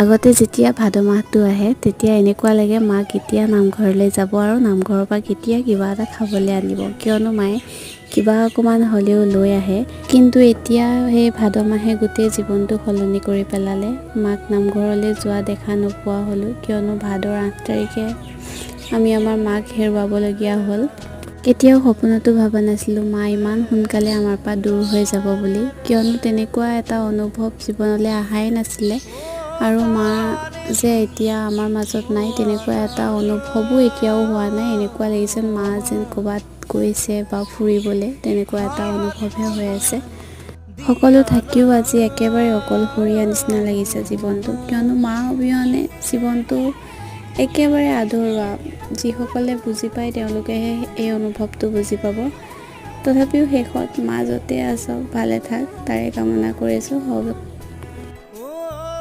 আগতে যেতিয়া ভাদ মাহটো আহে, তেতিয়া এনেকুৱা লাগে মা কেতিয়া নামঘৰলৈ যাব আৰু নামঘৰৰ পৰা কেতিয়া কিবা এটা খাবলৈ আনিব, কিয়নো মায়ে কিবা অকণমান হ'লেও লৈ আহে। কিন্তু এতিয়া সেই ভাদ মাহে গোটেই জীৱনটো সলনি কৰি পেলালে। মাক নামঘৰলৈ যোৱা দেখা নোপোৱা হ'লোঁ, কিয়নো ভাদৰ 8 তাৰিখে আমি আমাৰ মাক হেৰুৱাবলগীয়া হ'ল। কেতিয়াও সপোনতো ভবা নাছিলোঁ মা ইমান সোনকালে আমাৰ পৰা দূৰ হৈ যাব বুলি, কিয়নো তেনেকুৱা এটা অনুভৱ জীৱনলৈ অহাই নাছিলে। আৰু মা যে এতিয়া আমাৰ মাজত নাই, তেনেকুৱা এটা অনুভৱো এতিয়াও হোৱা নাই। এনেকুৱা লাগিছে মা যেন ক'ৰবাত গৈছে বা ফুৰিবলৈ, তেনেকুৱা এটা অনুভৱহে হৈ আছে। সকলো থাকিও আজি একেবাৰে অকলশৰীয়া নিচিনা লাগিছে জীৱনটো, কিয়নো মা অবিহনে জীৱনটো একেবাৰে আধৰুৱা। যিসকলে বুজি পায়, তেওঁলোকেহে এই অনুভৱটো বুজি পাব। তথাপিও শেষত মা য'তে আছ ভালে থাক, তাৰে কামনা কৰিছোঁ।